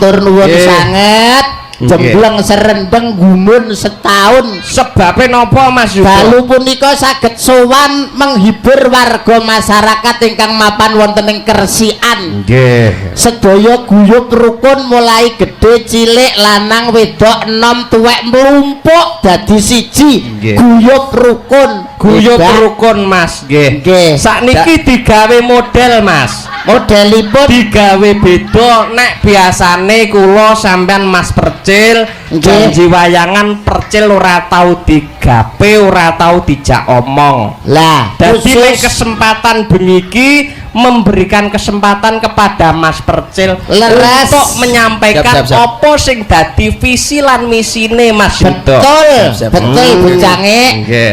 Matur nuwun sanget. Jembleng serendeng gumun setahun. Sebabe napa, Mas Yuda? Dalu punika saged sowan menghibur warga masyarakat ingkang mapan wonten ing Kersikan. Sedaya guyub rukun, mulai gede cilik, lanang wedok, enom tuwek, mlumpuk dadi siji. Guyub rukun. Guyub Hebat. rukun, Mas, nggih. Nggih. Sakniki digawe model, Mas. Modelipun? Digawe beda. Nek biasane kula sampean, Mas Percil, janji wayangan, Percil ora tau digape, ora tau dijak omong. Lah, dadi khusus ning kesempatan bengi iki memberikan kesempatan kepada Mas Percil untuk menyampaikan Siap, siap, siap. apa sing dadi visi lan misine, Mas Yuda. Betul. Siap, siap. Betul, bujange.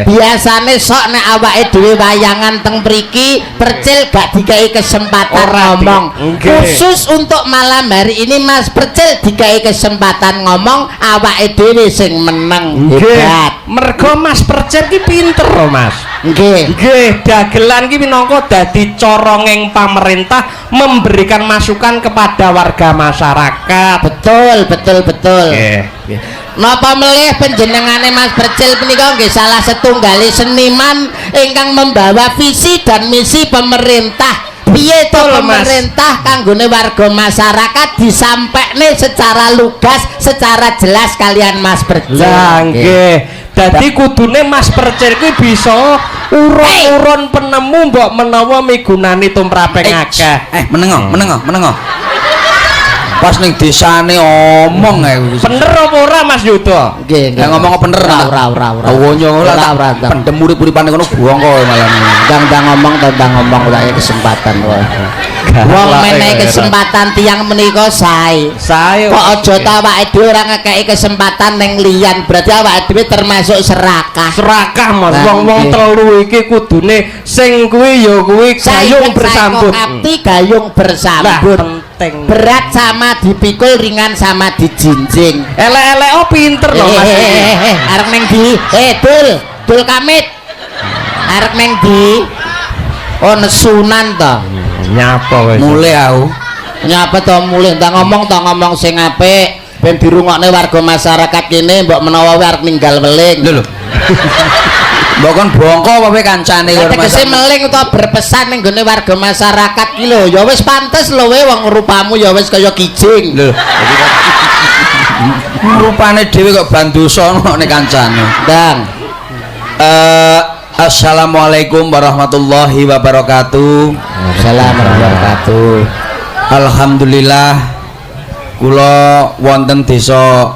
Biasane sok nek awake dhewe wayangan teng mriki, Percil gak dikai kesempatan Ora ngomong. Khusus untuk malam hari ini Mas Percil dikai kesempatan ngomong, awake dhewe sing meneng. Hebat. Mergo Mas Percil ki pinter loh, Mas. Nggih, dagelan ki minangka dadi corongeng pamerintah memberikan masukan kepada warga masyarakat. Betul, betul, betul. Nggih. Napa melih panjenengane Mas Percil punika nggih salah setunggali seniman ingkang membawa visi dan misi pemerintah. Piye to Betul, Mas. pemerintah kanggone warga masyarakat disampekne secara lugas, secara jelas kalian Mas Percil. Lah nggih. Dadi kudune Mas Percil kuwi bisa urun-urun penemu, mbok menawa migunani tumraping akeh. Eh, menengo, menengo, menengo. Pas ning desane omong ae wis. Bener apa ora, Mas Yuda? Nggih, nggih. Lah ngomong bener. Ora, ora, ora, ora. Awonyo Ora, ora ora, ora. Pendem urip-uripane kono buang kowe malah. Ndang ndang ngomong, tentang ngomong wae kesempatan wae. Wong menehi kesempatan tiyang menika sae. Sae. Kok aja ta awake dhewe ora ngekeki kesempatan ning liyan, berarti awake dhewe termasuk serakah. Serakah, Mas. Lah, Wong-wong telu iki kudune sing kuwi ya kuwi gayung Saiki bersambut. Kapti gayung Lah bersambut. Penting. Berat sama dipikul, ringan sama dijinjing. Elek-elek, oh pinter lho, Mas Eh, iki. eh, eh, arep neng di? Eh, Dul, Dul Kamit. Arep neng di? Oh, nesunan to. Nyapa kowe? Mulai aku. Nyapa to mulih? Ndang ngomong to, ngomong sing apik ben dirungokne warga masyarakat kene, mbok menawa wae arep ninggal weling. Lho lho. Mbok kon bongko apa kowe kancane Lah, karo tegese meling utawa berpesan ning gone warga masyarakat ki lho, ya wis pantes lho we, wong rupamu ya wis kaya kijing. Lho. Rupane dhewe kok bandosa nek kancane. Ndang. Assalamualaikum warahmatullahi wabarakatuh. Assalamualaikum warahmatullahi wabarakatuh. Alhamdulillah kula wonten desa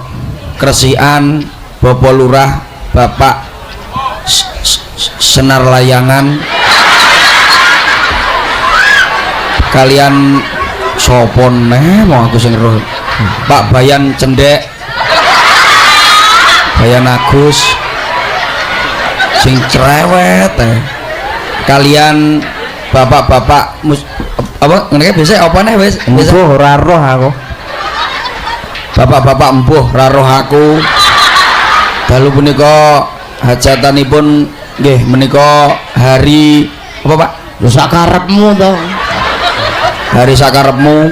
Kresikan, Bapak Lurah, Bapak Senar Layangan, kalian sapa neh wong aku sing roh, Pak Bayan Cendek, Bayan Agus sing cerewet eh. Kalian bapak-bapak apa ngene biasa, apa nih wis biasa. Embuh, ora roh aku. Bapak-bapak embuh ra roh aku. Dalu punika hajatanipun nggih menika hari apa, Pak? Lho, sak karepmu to. Hari sakarepmu.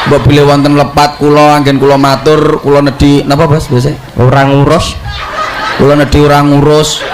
Mbok bilih wonten lepat kula anggen kula matur, kula nedhi napa, Bos, biasa? Ora ngurus. Kula nedhi ora ngurus.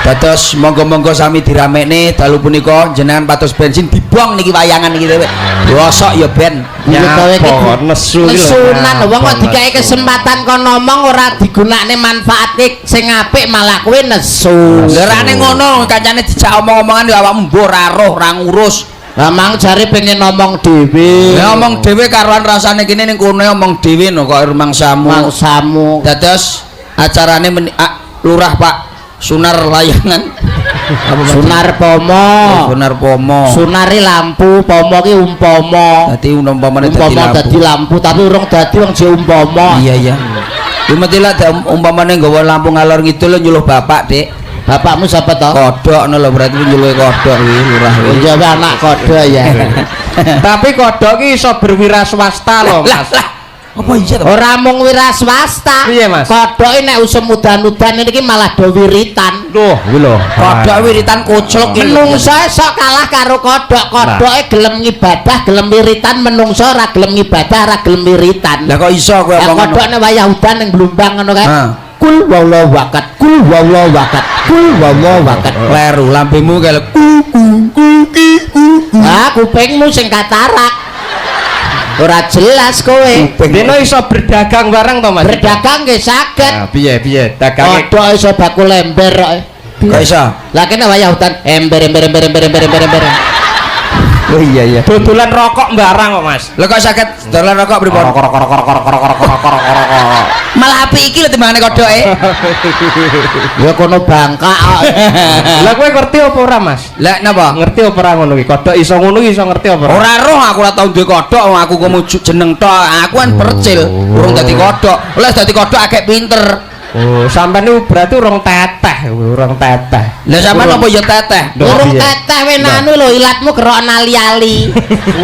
Dados monggo-monggo sami diramekne dalu punika, jenengan pados bensin dibuang niki wayangan niki dhewe. Bosok ya ben. Nyapa Nyapa nesu iki lho. Nesunan wong kok Nyapa dikei nesu. Kesempatan kon ngomong ora digunakne manfaatke sing apik, malah kowe nesu. Lha rane ngono, kancane dijak omong-omongan ya awakmu mbuh ora roh, ora ngurus. Lah mang jare pengen ngomong dhewe. Lah omong dhewe karuan rasane kene ning kono omong dhewe no kok rumangsamu. Mangsamu. Dados acarane Lurah Pak Sunar Layangan apa, Pak? Sunar Pomo. Oh, Sunar Pomo. Sunari lampu, pomo ki umpama. Dadi umpamane dadi Umpama lampu. dadi lampu, tapi urung dadi, wong jek umpama. Iya. Lumeti lah umpamane nggawa lampu ngalor ngidul nyuluh bapak, Dik. Bapakmu siapa to? Kodok ngono lho, berarti nyuluhe kodok kuwi lurah kuwi. Iya, anak kodok ya. Tapi kodok ki iso berwira swasta lho, Lah Mas. lah. Apa iya to? Ora mung wira swasta. Piye, Mas? Kodhoke nek usum udan-udan iki malah do wiritan. Duh, kuwi lho. Kodhok wiritan koclok iki. Menungso sok kalah karo kodhok. Kodhoke gelem ngibadah, gelem wiritan, menungso ora gelem ngibadah, ora gelem wiritan. Lah kok iso kowe Lah omong ngono? kodhok nek wayah udan ning blumbang ngono kae. Ha. Kul wallahu wakat, kul wallahu wakat, kul wallahu wakat. Kleru lambemu kae ku ku ku ki ku. Ah, kupingmu sing katarak. Ora jelas kowe. Dino iso berdagang bareng to, Mas? Berdagang nggih saged. Nah, piye piye dagange? Kodhok iso bakul ember kok. Kok iso? Lah kene wayah udan ember ember ember ember ember ember ember. Oh iya iya. Dodolan rokok barang kok, Mas. Lah kok saged dodolan rokok pripun? Rokok rokok rokok rokok rokok rokok rokok rokok. Malah apik iki lho timbangane kodhoke. Ya kono bangka kok. Lah kowe ngerti apa ora, Mas? Lah napa? Ngerti apa ora ngono iki? Kodhok iso ngono iki iso ngerti apa ora? Ora roh aku ora tau duwe kodhok, wong aku komo jeneng tok. Aku kan percil, urung dadi kodhok. Lah dadi kodhok agek pinter. Oh, sampean niku berarti urung teteh, urung teteh. Lah sampean apa ya teteh? Urung teteh wenanu lho ilatmu kerok ali-ali.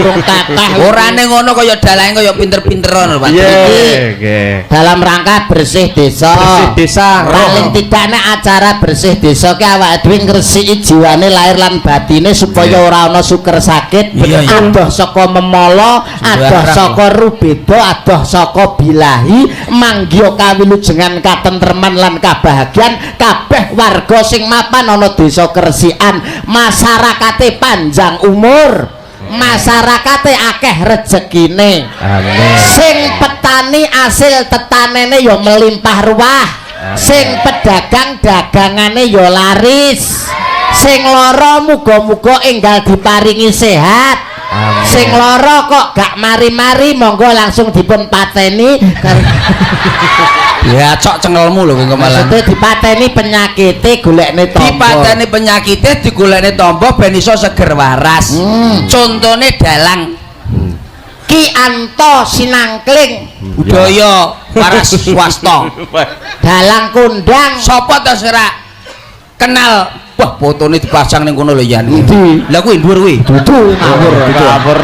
Urung teteh. Ora ning ngono kaya dalange kaya pinter-pinter ngono, Pak. Iya, nggih. Dalam rangka bersih desa. Bersih desa. Paling tidak nek acara bersih desa ki awake dhewe ngresiki jiwane lahir lan batine supaya ora ana suker sakit, adoh saka memala, adoh saka rubeda, adoh saka bilahi, manggiya kawilujengan katentreman lan kabahagian kabeh warga sing mapan ana desa Kersikan, masyarakate panjang umur, masyarakate akeh rejekine. Amin. Sing petani asil tetanene ya melimpah ruah, sing pedagang dagangane ya laris, sing lara muga-muga enggal diparingi sehat. Amin. Sing lara kok gak mari-mari monggo langsung dipun pateni. Ya cok cengelmu lho kowe malah. Maksudnya dipateni penyakite golekne tombo. Dipateni penyakite digolekne tombo ben iso seger waras. Contone dalang Ki Anto Sinangkling, budaya waras swasta. Dalang kondang. Sapa to sing ora kenal? Wah, fotone dipasang ning kono lho Yan. Endi? Lah kuwi dhuwur kuwi. Dudu ngawur. Ngawur.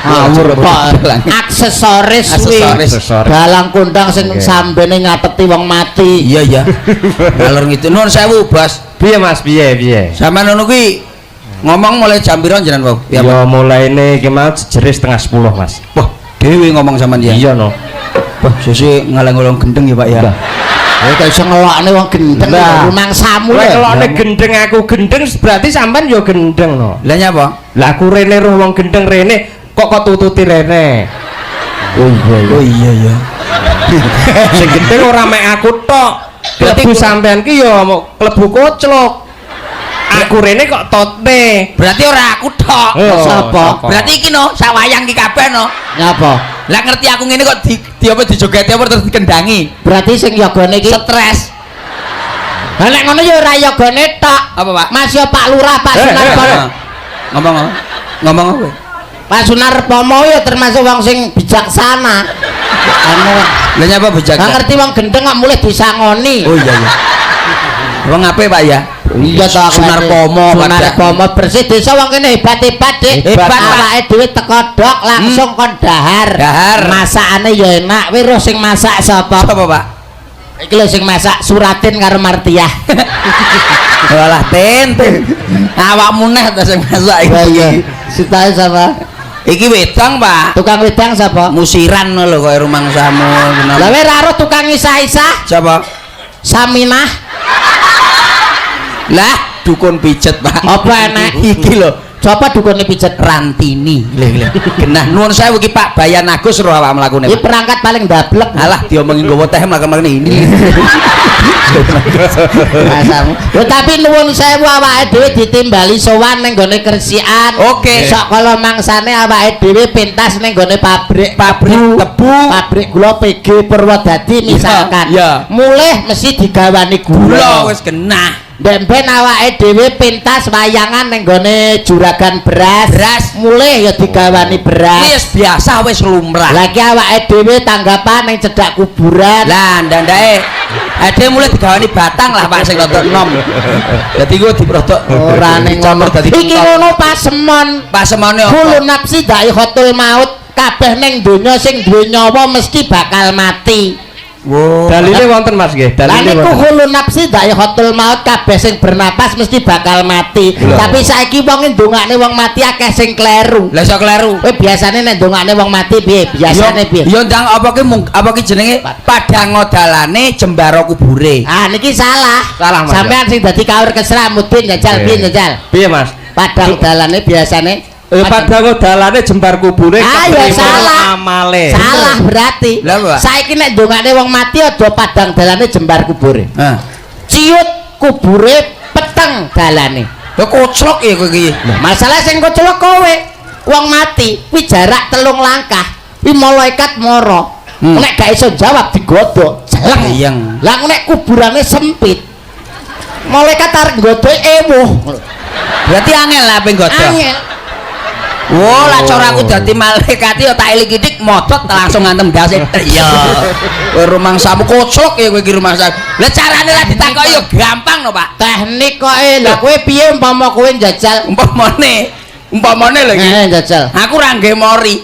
Ngawur Pak. Aksesoris kuwi. Aksesoris. Dalang kondang sing sambene ngateti wong mati. Iya iya. Ngalor ngidu. Nuwun sewu, Bos. Piye Mas? Piye piye? Sampeyan ngono kuwi ngomong mulai jam piro jenengan, Pak? Ya mulaine iki mau jere 9:30, Mas. Wah, dhewe ngomong sampean ya. Iya no. Wah, sesuk ngalang-ngalang gendeng ya, Pak ya. Ya kok iso ngelokne wong gendeng rumangsamu Kowe lho. ngelokne gendeng aku gendeng berarti sampean ya gendeng no. Lah nyapa? Lah aku rene roh wong gendeng rene kok kok tututi rene. Oh iya Oh iya iya. Sing gendeng ora mek aku tok. Berarti Klebu sampean ki ya klebu koclok. Aku rene kok totne. Berarti ora aku tok. Sapa? Berarti iki no, sawayang ki kabeh no. Nyapa? Lah ngerti aku ngene kok di apa dijogeti apa terus dikendangi. Berarti sing yogane iki Stres. Lah nek ngono ya ora yogane tok. Apa, Pak? Mas ya Pak Lurah, Pak Sunarpono. Ngomong apa? Ngomong apa? Pak Sunarpomo ya termasuk wong sing bijaksana. Anu, Lah nyapa bijaksana? Lah ngerti wong gendeng kok mulih disangoni. Oh iya iya. Wong apik, Pak ya? Iya to aku. Sunarpomo, Sunarpomo bersih desa wong kene hebat-hebat, Dik. Hebat, Pak. Awake dhewe teko dok langsung kon dahar. Dahar. Masakane ya enak. Kuwi roh sing masak sapa? Sapa, Pak? Iki lho sing masak Suratin karo Martiah. Walah ten, ten. Awakmu neh ta sing masak Lah iya. iki. Sitae sapa? Iki wedang, Pak. Tukang wedang sapa? Musiran lho kaya rumangsamu. Lah kowe ra roh tukang isah-isah? Sapa? Saminah. Lah, dukun pijet, Pak. Apa enek? Iki lho, Sapa dukune pijet? Rantini. Lho lho. Genah nuwun sewu iki Pak Bayan Agus roh awak mlakune. Iki perangkat paling ndablek. Alah diomongi nggawa teh mlaku-mlaku ini. Masamu. Lho tapi nuwun sewu awake dhewe ditimbali sowan ning gone Kersikan. Oke. Sok kala mangsane awake dhewe pentas ning gone pabrik Pabrik tebu, pabrik gula PG Purwodadi misalkan. Iya. Mulih mesti digawani gula gula. wis genah. Ndek ben awake dhewe pentas wayangan ning gone juragan beras. Beras. Mulih ya digawani beras. Wis biasa wis lumrah. Lagi awake dhewe tanggapan ning cedhak kuburan. Lah ndandake ade mulai digawani batang lah Pak sing rodok enom. Dadi ku dirodok Ora ning ngono. dadi Iki ngono pasemon. Pasemone apa? Kullu nafsi dha'iqatul maut. Kabeh ning donya sing duwe nyawa mesti bakal mati. Wo. Dalile wonten Mas nggih, Lah dalile niku wonten. kullu nafsi dha'iqatul maut, kabeh sing bernapas mesti bakal mati. Tapi saiki wong ndongakne wong mati akeh sing kleru. Lah iso kleru. Kowe biasane nek ndongakne wong mati piye? Biasane piye? Ya ndang apa ki apa ki jenenge padang dalane jembara kubure. Ah niki salah. Salah, Mas. Sampean sing dadi kaur kesra mudin jajal piye jajal? Piye Mas? Padang dalane biasane Padang dalane jembar kubure Ah, ya salah. amale. Salah berarti. Lah? Saiki nek ndongakne wong mati aja padang dalane jembar kubure. Heeh. Ciut kubure peteng dalane. Lah koclok ya kowe iki. Masalah sing koclok kowe. Wong mati kuwi jarak 3 langkah. Kuwi malaikat mara. Nek gak iso jawab digodhog, jeleng. Lah nek kuburane sempit. Malaikat arep nggodhog ewuh. Berarti angel lah ape nggodhog. Angel. Wo, lah cara aku dadi malaikat ya tak elik-idik modot langsung ngantem ndase. Iya. Kowe rumangsamu koclok ya kowe iki rumangsa. Lah carane lah ditakoki ya gampang no, Pak. Teknik kok e. Lah kowe piye umpama kowe njajal? Umpamane, umpamane lho iki. Njajal. Aku ora nggae mori.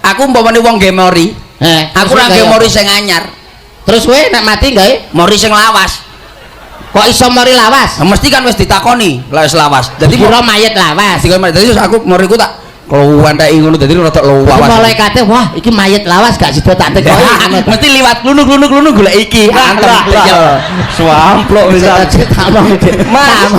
Aku umpamane wong nggae mori. Aku ora nggae mori sing anyar. Terus kowe nek mati gawe mori sing lawas. Kok iso mori lawas? Nah, mesti kan wis ditakoni lek wis lawas. Dadi kira mayit lawas. Dadi aku moriku tak kluwenteki ngono dadi rada lawas. Malaikate wah iki mayit lawas gak sida tak tekoki ngono. Mesti liwat klunuk-klunuk golek iki. Antem. Swamplok bisa. Mas,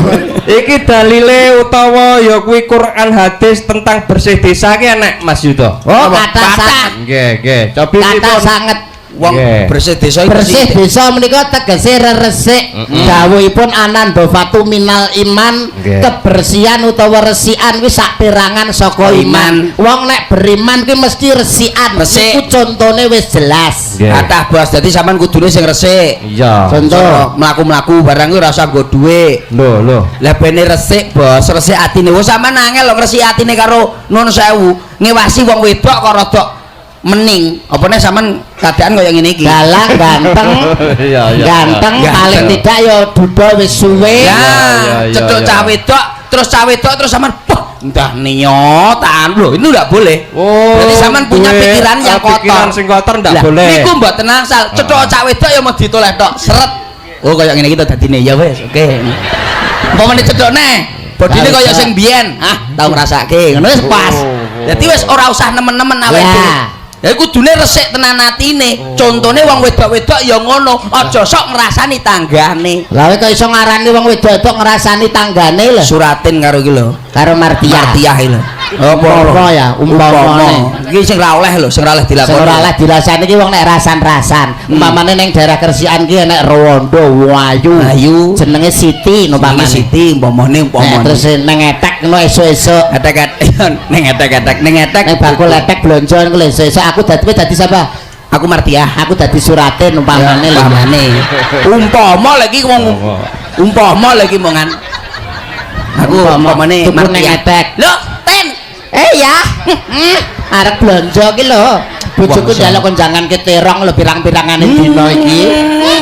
iki dalile utawa ya kuwi Quran hadis tentang bersih desa ki enek Mas Yudo. Oh, kata sanget. Nggih, nggih. Cobi kata sanget. Wong bersih desa iki bersih desa menika tegese reresik. Dawuhipun anandhafatu minal iman, kebersihan utawa resikan kuwi sak perangan saka iman. Wong nek beriman kuwi mesti resikan. Iku contone wis jelas. Kathah bos, dadi sampean kudune sing resik. Iya. Contoh mlaku-mlaku barang kuwi ora usah nggo dhuwit. Lho, lho. Lah bene resik bos, resik atine. Wong sampean angel lho ngresiki atine karo nun sewu, ngewasi wong wedok kok rada mening. Apane sampean keadaan kaya ngene iki? Dalang ganteng. Ganteng paling tidak ya duda wis suwe. Ya, cethuk cah wedok, terus cah wedok terus sampean wah, entah niyo tahan lho, itu ndak boleh. Oh, berarti sampean punya pikiran yang kotor. Pikiran sing kotor ndak boleh. Niku mboten angsal. Cethuk cah wedok ya mau ditoleh tok, seret. Oh, kaya ngene iki to dadine. Ya wis, oke. Umpamane cethuk neh, bodine kaya sing biyen. Ah, tau ngrasake. Ngono wis pas. Dadi wis ora usah nemen-nemen awake dhewe. Ya kudune resik tenan atine. Contone wong wedok-wedok ya ngono, aja sok ngrasani tanggane. Lah kok iso ngarani wong wedok-wedok ngrasani tanggane lho? Suratin karo iki lho. Karo Martiah. Martiah iki lho. Apa ya umpamane. Iki sing ra oleh lho, sing ra oleh dilakoni. Sing ora oleh dirasani iki wong nek rasan-rasan. Umpamane ning daerah Kersikan ki enek rondo ayu. Ayu. Jenenge Siti umpamane. Siti umpamane umpamane. Terus ning etek ngono esuk-esuk. Etek-etek ning etek-etek ning etek. Ning bakul etek blonjo ngono esuk-esuk aku dadi siapa? Aku Martiah. Aku dadi Suratin umpamane lho. Umpamane. Umpama lagi wong umpama lagi mongan. Aku umpamane Martiah. Lho, Ten. Ya. Arep blonjo ki lho. Bojoku njaluk konjangan ke terong lho pirang-pirangane dina iki.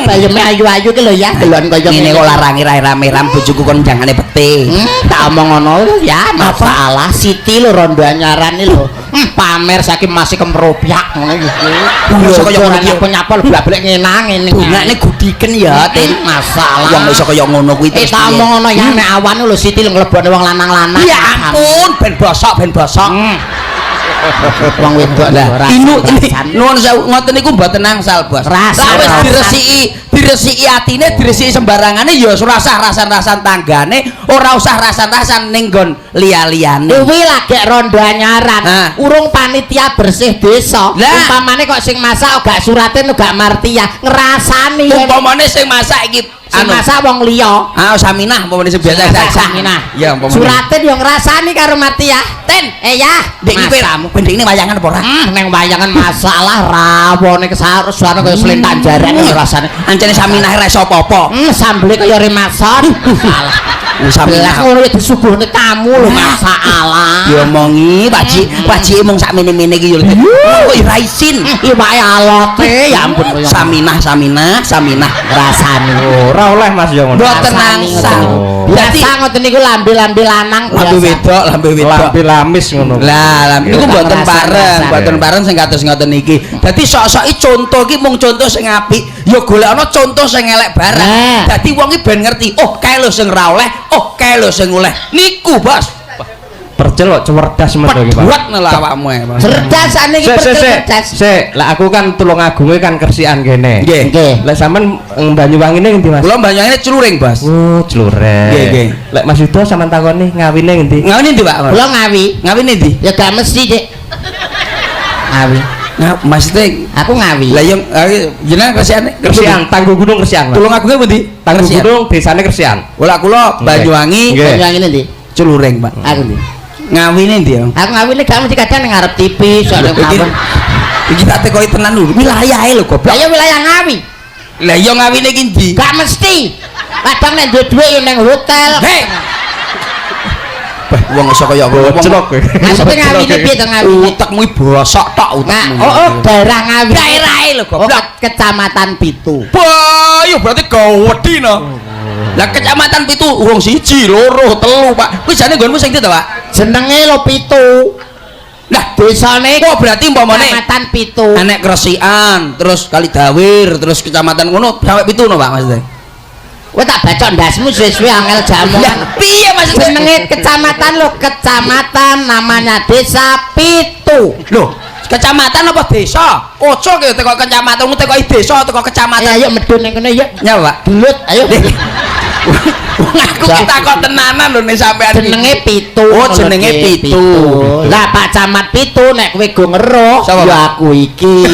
Bayeme ayu-ayu ki lho ya, delon kaya ngene kok larangi ra rame-ram bojoku kon jangane pete. Tak omong ngono ya, masalah Siti lho rondo anyaran iki lho. Pamer saiki masih kemropyak ngono iki. Iso kaya ngono iki nyapa blak-blek ngenang ngene. Bungane gudiken ya, Tin. Masalah. Wong iso kaya ngono kuwi terus. Tak omong ngono ya nek awan lho Siti nglebokne wong lanang-lanang. Ya ampun, ben bosok, ben bosok. Wong wedok lah inu nuwun sewu ngoten niku mboten angsal bos. Lah wis diresiki, diresiki atine, diresiki sembarangane ya ora usah rasan-rasan tanggane, ora usah rasan-rasan ning nggon liya-liyane. Kuwi lagi rondo anyaran, urung panitia bersih desa. Umpamane kok sing masak gak Suratin gak Martiah, ngrasani. Umpamane sing masak iki sing masak wong liya. Ah, Saminah umpamane sing biasa Saminah. Ya umpamane. Suratin yo ngrasani karo Martiah. Ten, ya, ndek iki kowe ndek wayangan apa ora? Neng wayangan masalah rawone kesarus-sarus kaya slentak jaran rasane. Ancene Saminah ora iso apa-apa. Sambele kaya remason. Salah. Belas ngono ya disuguhne tamu lho masalah. Diomongi Pak Ji, Pak Ji mung sak mene-mene iki yo. Kok ora isin. Iwake alote ya ampun kaya Saminah, saminah, saminah. rasane. Ora oleh Mas ya ngono. Mboten angsal. Biasa ngoten niku lambe-lambe lanang Lambe wedok, lambe wedok. Lambe lamis ngono. Lah, lambe niku mboten pareng, mboten pareng sing kados ngoten niki. Dadi sok-soki contoh iki mung contoh sing apik, ya golekana contoh sing elek bareng. Dadi wong iki ben ngerti, oh kae lho sing ra oleh, oh kae lho sing oleh. Niku, Bos. Percel kok cerdas men iki, Pak. Pedhuat lho awakmu e, Pak. Cerdas saniki percel cerdas. Sik, lah aku kan Tulungagunge kan Kersikan kene. Nggih. Nggih. Lek sampean Banyuwangine ngendi, Mas? Kula Banyuwangine Cluring, Bos. Oh, Cluring. Nggih, nggih. Lek Mas Yuda sampean takoni Ngawine ngendi? Ngawine ndi, Pak? Kula Ngawi. Ngawine ndi? Ya gak mesti, Dik. Ngawi. Nah, maksudnya aku Ngawi. Lah yo jenengan Kersikan. Kersikan, Tangguh Gunung Kersikan. Tulungagunge pundi? Tangguh Gunung desane Kersikan. Kula kula Banyuwangi, Banyuwangine ndi? Cluring, Pak. Aku ndi? Ngawine ndi ya? Aku ngawine gak mesti kadang ning ngarep TV soalnya mawon. Iki tak tekoki tenan lho, wilayahe lho goblok. Lah ya wilayah Ngawi. Lah iya Ngawine iki ndi? Gak mesti. Kadang nek duwe dhuwit yo ning hotel. Hei. Bah, wong iso kaya ngono. Goblok kowe. Maksudnya Ngawine piye to Ngawi? Utekmu iki bosok tok utekmu. Oh, daerah Ngawi. Daerahe lho goblok. Kecamatan Pitu. Bah, yo berarti gawedi no. Lah kecamatan Pitu urung 1, 2, 3, Pak. Kuwi jane nggonmu sing ndi to, Pak? Jenenge lho Pitu. Lah desane kok berarti umpamane kecamatan Pitu. Enek Kresikan, terus Kalidawir, terus kecamatan ngono sampai Pitu no, Pak maksudnya. Kowe tak bacok ndasmu suwe-suwe angel jamu. Lah piye maksudnya? Jenenge kecamatan lho, kecamatan namanya desa Pitu. Lho, kecamatan apa desa? Ojo ki teko kecamatan, teko desa, teko kecamatan. Ayo medun ning kene yuk. Nyapa, Pak? Gelut, ayo. Wong aku ki takok tenanan lho nek sampean. Jenenge Pitu. Oh, jenenge Pitu. Lah Pak Camat Pitu nek kowe go ngeruh ya aku iki.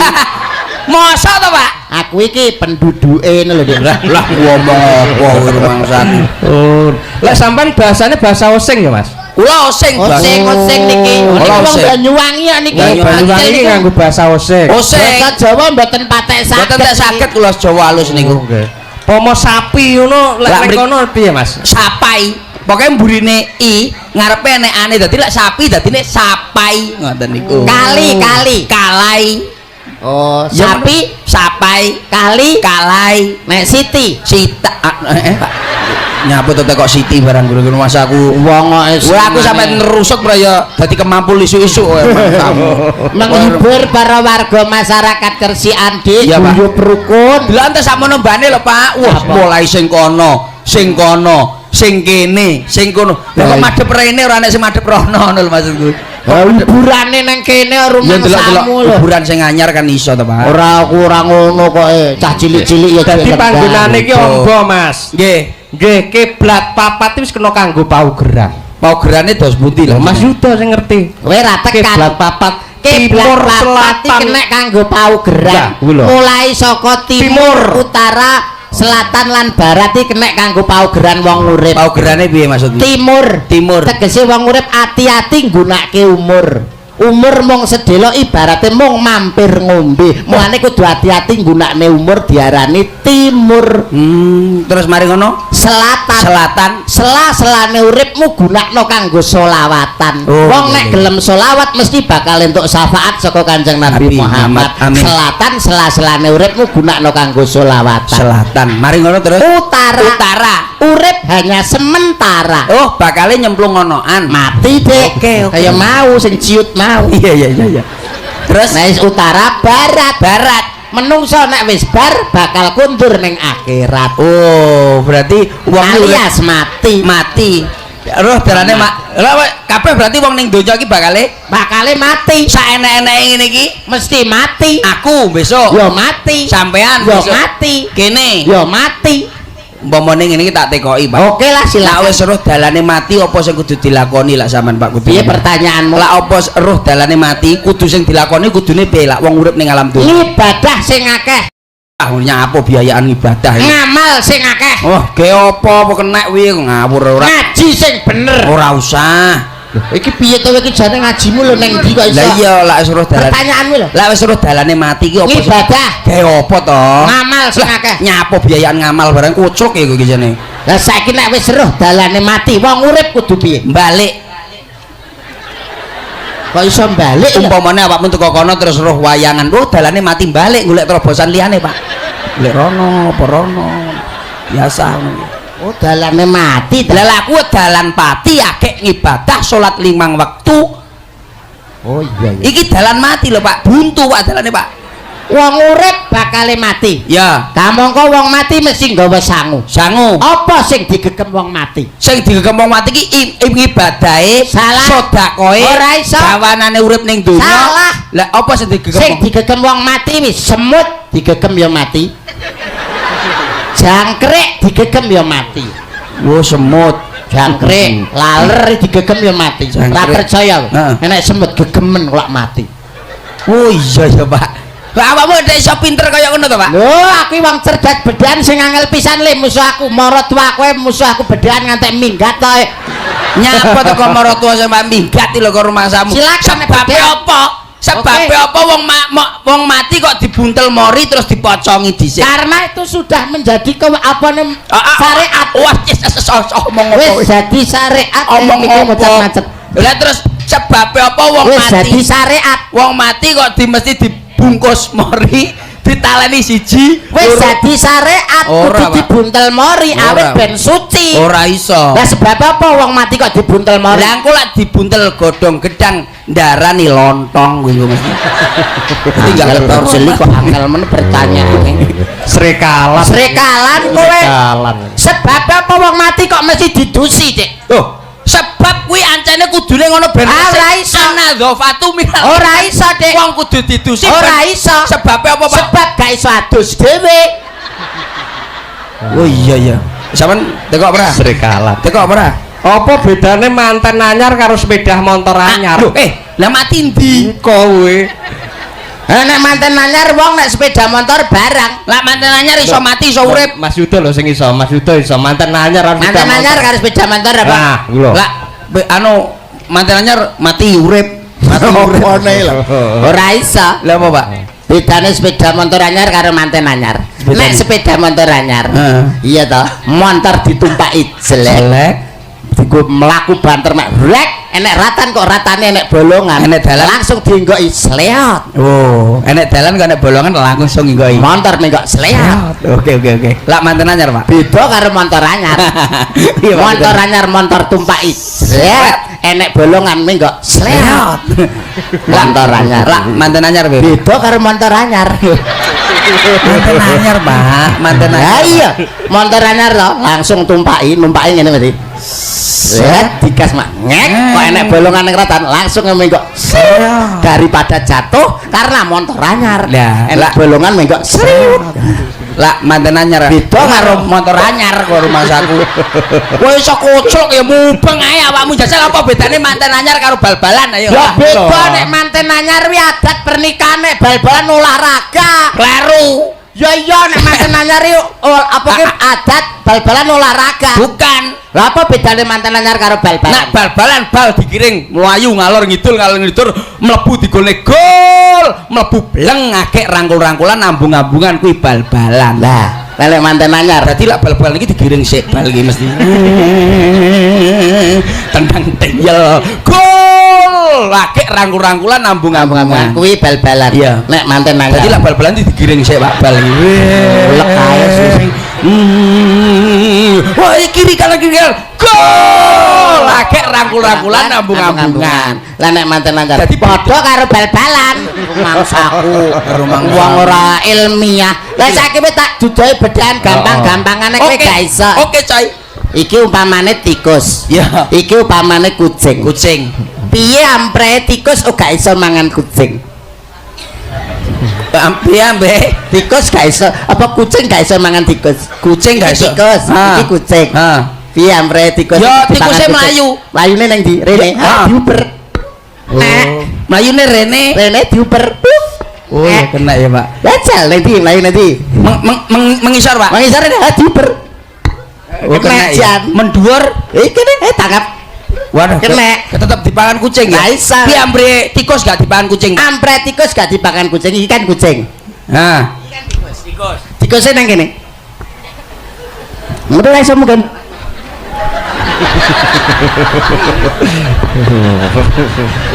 Masa to, Pak? Aku iki penduduke ngono lho, Dik. Lah ngomong apa kowe rumangsaku. Oh. Lek sampean bahasane bahasa Osing ya, Mas? Kula Osing, Osing, Osing niki. Kula Wong Banyuwangi ya niki. Banyuwangi iki nganggo bahasa Osing. Osing. Bahasa Jawa mboten patek saged. Mboten tek saged kula Jawa halus niku. Nggih. Pomo sapi ngono lek kono piye, Mas? Sapai. Pokoke mburine i, ngarepe enek ane dadi lek sapi dadine sapai ngoten niku. Kali, kali. Kalai. Oh, sapi, sapai, kali, kalai. Nek siti, sita Pak. Nyapa to kok siti barang guru-guru mas aku. Wong kok aku sampe nerusuk bro ya dadi kemampul isu-isu menghibur para warga masyarakat Kersikan Dik, guyub rukun. Delok ente sakmono mbane lho Pak. Wah, mulai sing kono, sing kono, sing kene, sing kono. Lah kok madhep rene ora enek sing madhep rono ngono lho maksudku. Hiburane nang kene rumangsamu lho. Hiburan sing anyar kan iso to, Pak. Ora aku ora ngono kok cah cilik-cilik ya. Dadi panggonane iki ombo, Mas. Nggih. Nggih, kiblat papat wis kena kanggo paugeran. Paugerane dos pundi lho? Mas Yuda sing ngerti. Kowe ra tekan. Kiblat papat, timur selatan kena kanggo paugeran. Mulai saka timur, utara, selatan lan barat iki kena kanggo paugeran wong urip. Paugerane piye maksudmu? Timur. Timur. Tegese wong urip ati-ati nggunakake umur. Umur mung sedelo ibarate mung mampir ngombe. Mulane kudu ati-ati nggunakne umur diarani timur. Terus mari ngono selatan. Selatan. Sela-selane uripmu gunakno kanggo solawatan. Oh, wong nek gelem solawat mesti bakal entuk syafaat saka Kanjeng Nabi Muhammad. Amin. Selatan sela-selane uripmu gunakno kanggo solawatan. Selatan. Mari ngono terus utara. Utara. Urip hanya sementara. Oh, bakale nyemplung ngonoan. Mati, Dik. Oke, oke. Kaya mau sing ciut mau. Iya. Terus nek utara barat. Barat. Menungso nek wis bar bakal kundur ning akhirat. Oh, berarti wong alias mati. Mati. Roh dalane mak. Lah kabeh berarti wong ning donya iki bakale mati. Saenek-eneke ngene iki mesti mati. Aku besok yo mati. Sampean yo besok mati. Kene yo mati. Umpamane ngene iki tak tekoki, Pak. Oke lah silakan. Lah wis roh dalane mati apa sing kudu dilakoni lak sampean Pak kudu? Piye pertanyaanmu? Lah apa roh dalane mati kudu sing dilakoni kudune piye lak wong urip ning alam dunya? Ibadah sing akeh. Ah nyapa biayaan ibadah iki? Ngamal sing akeh. Oh, ge apa apa kenek kuwi ngawur ora. Ngaji sing bener. Ora usah. Iki piye to iki jane ngajimu lho ning ndi kok iso? Lah iya lak wis roh dalane. Pertanyaanmu lho. Lah wis roh dalane mati iki apa? Ibadah. Gawe apa to? Ngamal sing akeh. Nyapa biayaan ngamal barang kocok ya iki jane. Lah saiki nek wis roh dalane mati, wong urip kudu piye? Balik. Kok iso balik ya? Umpamane awakmu teko kono terus roh wayangan, roh dalane mati balik golek terobosan liyane, Pak. Golek rono, apa rono. Biasa ngono. Oh, dalane mati. Lah aku dalan pati akeh ngibadah salat 5 wektu. Oh iya iya. Iki dalan mati lho, Pak. Buntu Pak dalane, Pak. Wong urip bakale mati. Ya. Kamangka wong mati mesti nggawa sangu. Sangu. Apa sing digegem wong mati? Sing digegem wong mati iki ibadahe, sedekahe, ora iso. Gawanane urip ning donya. Salah. Lah apa sing digegem? Sing digegem wong mati wis semut digegem ya mati. Jangkrik digegem ya mati. Oh, semut. Jangkrik, laler digegem ya mati. Ora percaya. Nek semut gegemen kok mati. Oh iya ya, Pak. Lah awakmu nek iso pinter kaya ngono to, Pak? Lho, aku wong cerdas bedan sing angel pisan le musuh aku. Maratuwa kowe musuh aku bedan ngantek minggat to. Nyapa to kok maratuwa sampe minggat lho kok rumangsamu? Sebabe apa? Sebabe apa wong wong mati kok dibuntel mori terus dipocongi dhisik? Karena itu sudah menjadi syariat. Wah, omong apa? Wis dadi syariat. Omong macet-macet. Lah terus sebabe apa wong mati? Wis dadi syariat. Wong mati kok mesti dibungkus mori, ditaleni siji, wis dadi syariat kudu dibuntel mori awit ben suci. Ora iso. Lah sebab apa wong mati kok dibuntel mori? Lah engko lak dibuntel godhong gedang ndarani lontong kuwi mesti. Tinggal jeli kok angel men pertanyaane. Srekalan. Srekalan kowe. Sebab apa wong mati kok mesti didusi, Dik? Loh, sebab kuwi ancene kudune ngono ben ora iso. Anadzafatu minal. Ora iso, Dik. Wong kudu didusi. Ora iso. Sebabe apa, Pak? Sebab gak iso adus dhewe. Oh iya iya. Sampeyan tekok ora? Srekalan. Tekok ora? Apa bedane manten anyar karo sepeda motor anyar? Lho, lah mati ndi? Kowe. Nek manten anyar wong nek sepeda motor barang. Lah manten anyar iso mati iso urip. Mas Yudo lho sing iso, Mas Yudo iso manten anyar karo sepeda motor. Manten anyar karo sepeda motor apa? Lah, lho. Lah anu manten anyar mati urip. Mati urip. Lho. Ora iso. Lah apa, Pak? Bedane sepeda motor anyar karo manten anyar. Nek sepeda motor anyar, iya toh, motor ditumpaki jelek. Digo mlaku banter mek rek, enek ratan kok ratane enek bolongan, enek dalan langsung dienggoki sleot. Oh, enek dalan kok enek bolongan langsung ngenggoki. Motor menggok sleot. Oke oke oke. Lah manten anyar, Pak. Beda karo motor anyar. Motor anyar motor tumpaki jelek, enek bolongan menggok sleot. Motor anyar. Lah manten anyar beda karo motor anyar. Manten anyar, Pak. Manten anyar. Lah iya, motor anyar lho langsung tumpaki, numpaki ngene mesti. Set digas mak ngek kok enek bolongan ning ratan langsung menggok daripada jatuh karena motor anyar. Enek bolongan menggok seriut. Lah manten anyar beda karo motor anyar kok rumahsaku. Kowe iso koclok ya mubeng ae awakmu jajal apa bedane manten anyar karo bal-balan ayo. Ya beda nek manten anyar kuwi adat pernikahan nek bal-balan olahraga. Kleru. Ya iya nek manten anyar iki apa ki adat bal-balan olahraga. Bukan. Lah apa bedane manten anyar karo bal-balan? Nek bal-balan bal dikiring mlayu ngalor ngidul mlebu digolne gol, mlebu bleng akeh rangkul-rangkulan ambung-ambungan kuwi bal-balan. Lah, lek manten anyar berarti lek bal-balan iki digiring sik bal iki mesti. Tendang teyel. Gol! Akeh rangkul-rangkulan ambung-ambungan kuwi bal-balan. Nek manten anyar. Dadi lek bal-balan iki digiring sik Pak bal iki. Lek kae Wah, kiri kanan kiri kanan. Gol! Akeh rangkul-rangkulan ambung-ambungan. Lah nek manten anyar dadi padha karo bal-balan. Rumangsaku, wong ora ilmiah. Lah saiki wis tak dudohi bedahan gampang-gampangane kowe gak iso. Oke, coy. Iki umpamane tikus. Ya. Iki umpamane kucing. Kucing. Piye amprehe tikus gak iso mangan kucing? Piye ambe? Tikus gak iso, apa kucing gak iso mangan tikus? Kucing gak iso. Tikus, iki kucing. Heeh. Piye amprehe tikus? Ya tikuse mlayu. Mlayune nang ndi? Rene. Diuber. Nek mlayune rene. Rene diuber. Oh, ya kena ya, Pak. Lah jal nang ndi mlayu nang ndi? Mengisor, Pak. Mengisor rene diuber. Oh, kena ya. Menduwur. Iki tangkap. Waduh, kena. Tetep dipangan kucing ya. Piye ambre tikus gak dipangan kucing? Ambre tikus gak dipangan kucing, iki kan kucing. Nah. Iki kan tikus. Tikus. Tikuse nang kene. Metu iso mungkin.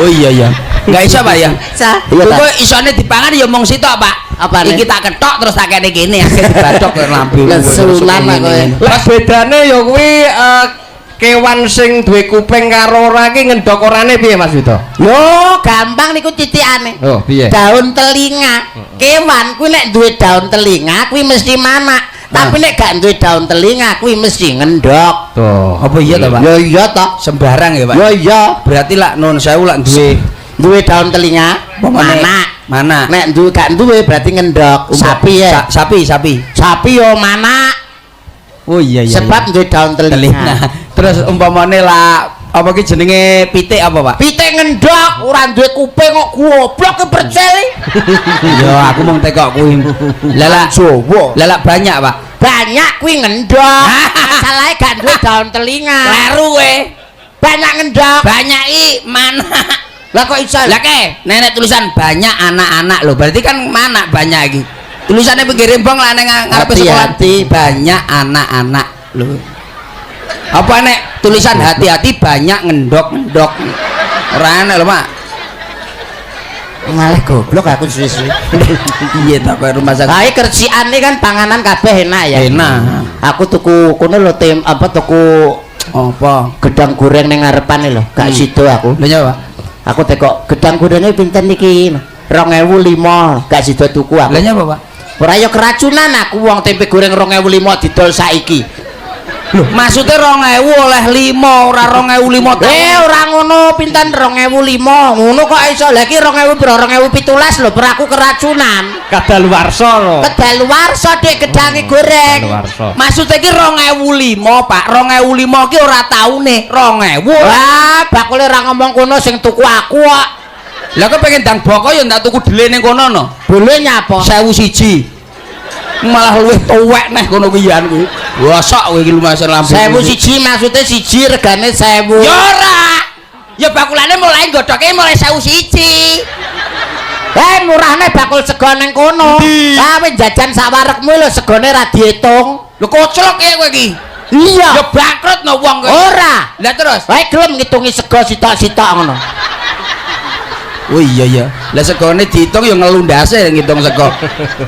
Oh iya iya. Enggak iso, Pak ya? Isa. Iya ta. Kok isone dipangan ya mung sitok, Pak. Apane? Iki tak ketok terus tak kene kene akhir dibadok kaya lambe. Lesunan aku. Lah bedane ya kuwi kewan sing duwe kuping karo ora ki ngendhok orane piye Mas Wito? Lho, gampang niku titikane. Oh, piye? Daun telinga. Kewan kuwi nek duwe daun telinga kuwi mesti manak. Tapi nek gak duwe daun telinga kuwi mesti ngendhok. Tuh. Apa iya ta, Pak? Ya iya ta. Sembarang ya, Pak. Ya iya. Berarti lak nun sewu lak duwe Duwe daun telinga manak. Manak. Nek duwe gak duwe berarti ngendhok. Sapi ya. Sapi, sapi. Sapi yo manak. Oh iya iya. Sebab duwe daun telinga. telinga. Terus umpamane lah apa ki jenenge pitik apa, Pak? Pitik ngendhok ora duwe kuping kok goblok ke percel. Ya aku mung tekok kuwi. Lah lah Jawa. Lah lah banyak, Pak. Banyak kuwi ngendhok. Masalahe gak duwe daun telinga. Kleru kowe. Banyak ngendhok. Banyak i mana? Lah kok iso? Lah ke, nenek tulisan banyak anak-anak lho. Berarti kan mana banyak iki? Tulisannya pinggir rembong lah neng ngarepe sekolah. Hati-hati. Banyak anak-anak lho. Apa nek tulisan hati-hati banyak ngendok-ngendok. Ora enak lho, Pak. Malah goblok aku suwi-suwi. Iya ta koyo rumah sakit. Lah kersiane kan panganan kabeh enak ya. Enak. Aku tuku kono lho tem apa tuku Apa? gedang goreng ning ngarepane lho, gak sido aku. Lho nyapa, Pak? Aku tekok gedang gorenge pinten niki? 2005, gak sido tuku aku. Lha nyapa, Pak? Ora ya keracunan aku wong tempe goreng 2005 didol saiki. Lho, maksudnya 2000 oleh 5, ora 2005 tahun. Ora ngono, pinten 2005. Ngono kok iso. Lah iki 2000 piro 2017 lho, per aku keracunan. Kadaluwarsa lho. Kedaluwarsa Dik gedange goreng. Kadaluwarsa. Maksudnya iki 2005, Pak. 2005 ki ora taune, 2000. Wah, bakule ora ngomong kono sing tuku aku kok. Lah kok pengen ndang boko ya ndak tuku dele ning kono no. Boleh nyapa? 1001. Malah luwih tuwek neh kono kuwi yan kuwi. Bosok kowe iki lumayan lambe. 1001 maksudnya siji regane 1000. Ya ora. Ya bakulane mulai godhoke mulai 1001. Murahne bakul sego ning kono. Ah wis jajan sak warekmu lho segone ra diitung. Lho koclok ya kowe iki. Iya. Ya bangkrut no wong kowe. Ora. Lah terus. Wae gelem ngitungi sego sitok-sitok ngono. Oh iya iya. Lah segone diitung ya ngelundase ngitung sego.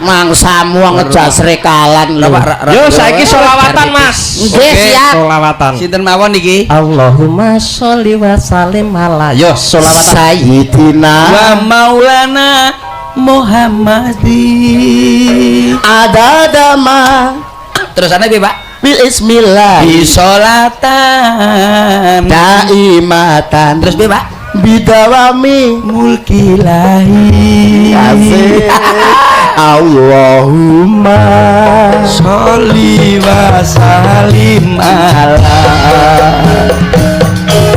Mangsamu wong ngejak srekalan lho. Yo saiki selawatan, Mas. Nggih, siap. Selawatan. Sinten mawon iki? Allahumma sholli wa sallim ala. Yo selawatan. Sayyidina Wa Maulana Muhammadin. Adadama. Terusane piye, Pak? Bil ismillah. Bisolatan Daimatan. Terus piye, Pak? Bidawami mulkilahi. Asik. Allahumma sholli wa sallim ala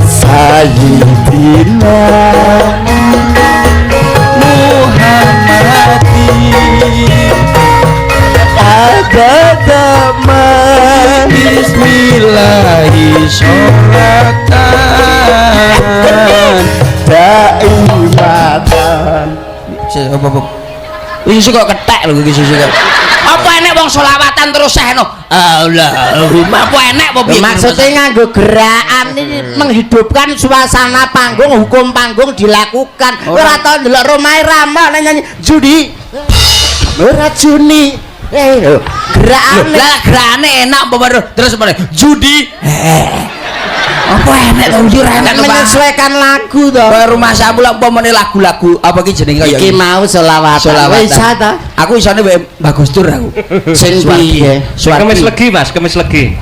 sayyidina Muhammadin. Adadama Bismillahi sholatan daimatan. Apa? Iki kok ketek lho iki susu kok. Apa enek wong selawatan terus sehno? Allahumma apa enek apa piye? Maksudnya nganggo gerakan ini menghidupkan suasana panggung, hukum panggung dilakukan. Ora tau ndelok Rhoma Irama nek nyanyi judi. Ora juni. Gerakane. Lah gerakane enak apa terus apa judi. Apa enek to iki ora enek to, Pak. Menyesuaikan lagu to. Kaya rumah samu lak umpamane lagu-lagu apa ki jenenge kaya iki mau selawatan. Wis ta. Aku isone wae Mbah Gus Dur aku. Sing piye? Kemis legi, Mas, kemis legi.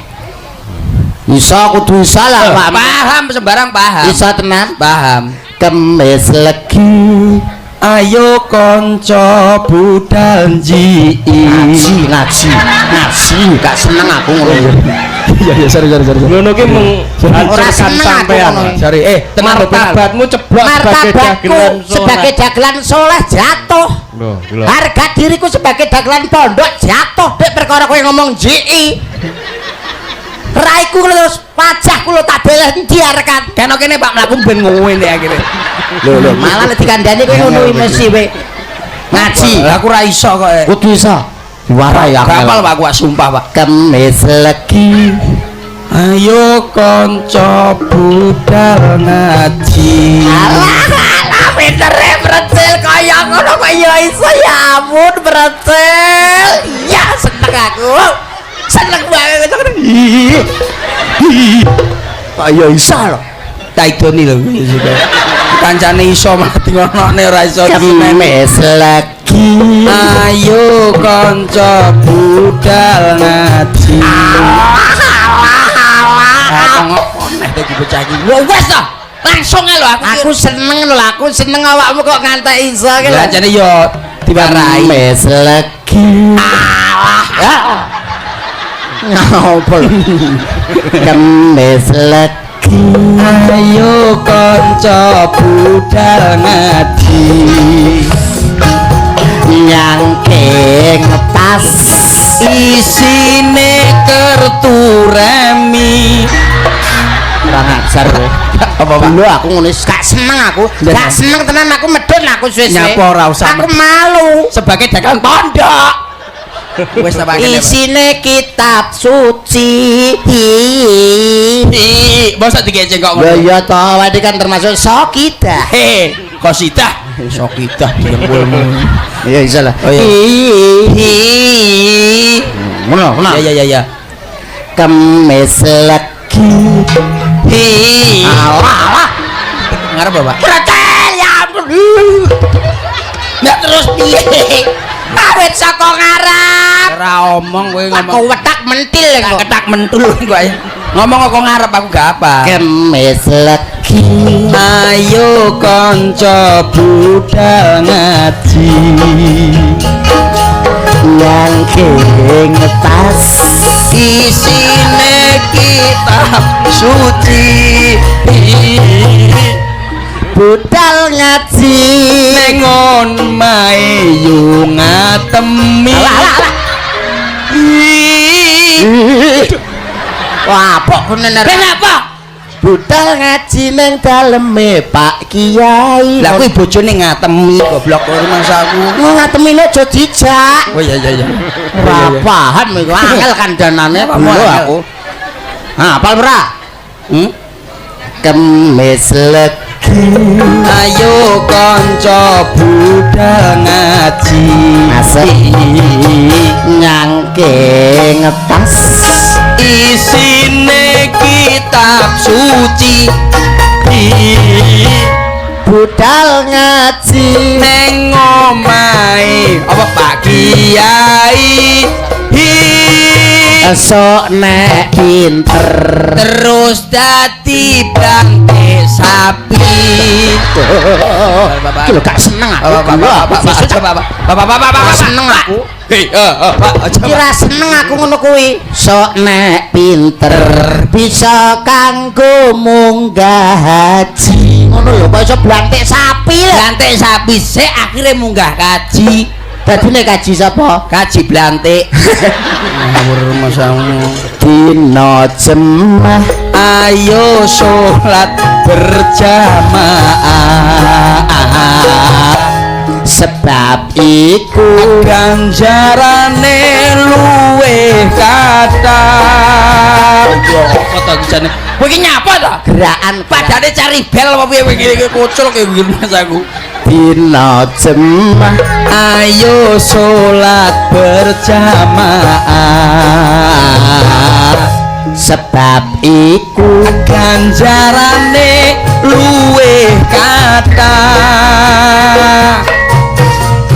Iso kudu iso lah, Pak. Paham sembarang paham. Iso tenan? Paham. Kemis legi. Ayo kanca budal njii. Ngaji, ngaji, ngaji, gak seneng aku ngono. Iya iya sorry. Ngono ki menghancurkan sampean. Sorry, tenan martabatmu ceblok sebagai dagelan soleh. Sebagai dagelan soleh jatuh. Loh, harga diriku sebagai dagelan pondok jatuh dek perkara kowe ngomong JI. Raiku terus wajahku lho tak beleh endi arekan. Kene kene Pak mlaku ben ngene akhire. Lho lho, malah nek dikandani kowe ngono mesti kowe. Ngaji. Lah aku ora iso kok. Kudu iso. Diwarai aku. Hafal Pak aku sumpah Pak. Kemis legi. Ayo kanca budal ngaji. Alah, alah pintere Precil kaya ngono kok ya iso ya ampun Precil. Ya seneng aku. Seneng banget. Kok ya iso lho. Tak idoni lho. Kancane iso mati ngonokne ora iso Kemis lagi. Ayo kanca budal ngaji. Alah ngopo neh iki bocah iki. Wes to. Langsung ae lho aku. Aku seneng lho, aku seneng awakmu kok ngantek iso ki lho. Lah jane yo diwarai. Kemis legi. Alah. Ngopo lho? Kemis legi. Ayo kanca budal ngaji. Nyangking tas isine kertu remi. Kurang ajar kowe. Apa Pak? Lho aku ngono gak seneng aku. Gak seneng tenan aku medun aku suwe-suwe. Nyapa ora usah Aku malu sebagai dagang pondok. Wis ta Pak. Isine kitab suci. Mosok dikeceng kok ngono. Lho iya to, awake kan termasuk sokidah. He, kosidah. Sokidah dengkulmu. Iya iso lah. Oh iya. Ngono, ngono. Ya ya ya ya. Kemis legi. Alah, alah. Ngarep apa, Pak? Pretel ya ampun. Ndak terus piye? Awit saka ngarep. Ora omong kowe ngomong. Aku wetak mentil kok. Ketak mentul kok. Ngomong kok ngarep aku gak apa. Kemis legi. Ayo kanca budal ngaji. Nyangking tas isine kitab suci. Budal ngaji ning omahe yo ngatemi. Alah alah alah. Wah, apok bener. Ben apa? Budal ngaji ning daleme Pak Kiai. Lah kuwi bojone ngatemi goblok kok rumangsaku. Ngatemine aja dijak. Oh iya iya iya. Ora paham iku angel kandhanane lho aku. Ha, apal ora? Hmm? Kemis legi. Ayo kanca budal ngaji. Masuk nyangking tas isine kitab suci. Budal ngaji ning omahe apa Pak Kiai. Esok nek pinter terus dadi bangke sapi. Iki lho gak seneng aku. Bapak bapak bapak bapak seneng aku. Hei, Pak, aja. Kira seneng aku ngono kuwi. Sok nek pinter bisa kanggo munggah haji. Ngono lho kok iso blantik sapi lho. Blantik sapi sik akhire munggah kaji. Dadine kaji sapa? Kaji blantik. Ngawur masamu. Dina jemah ayo salat berjamaah. Sebab iku ganjarane luwih kathah. Apa to jane? Kowe iki nyapa to? Gerakan padane cari bel apa piye kowe iki kucul kowe iki Mas aku. Dina jemah ayo salat berjamaah. Sebab iku ganjarane luwih kathah.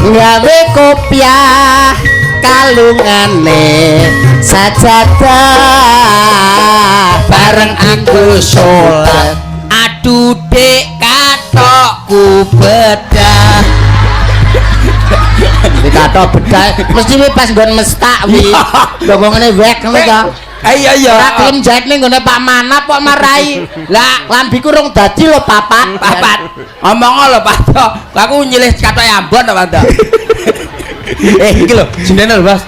Gawe kopiah kalungane sajadah bareng aku salat. Aduh dek katokku bedah. Katok bedah mesti wi pas nggon mestak wi. Lho kok ngene wek ngono ta? Iya iya. Ora gelem jahit ning nggone Pak Manap kok marai. Lah lambiku rung dadi lho papat. Papat. Omong lho Pak To. Aku nyilih katoke Ambon to Pak To. Iki lho, jendene lho, Bos.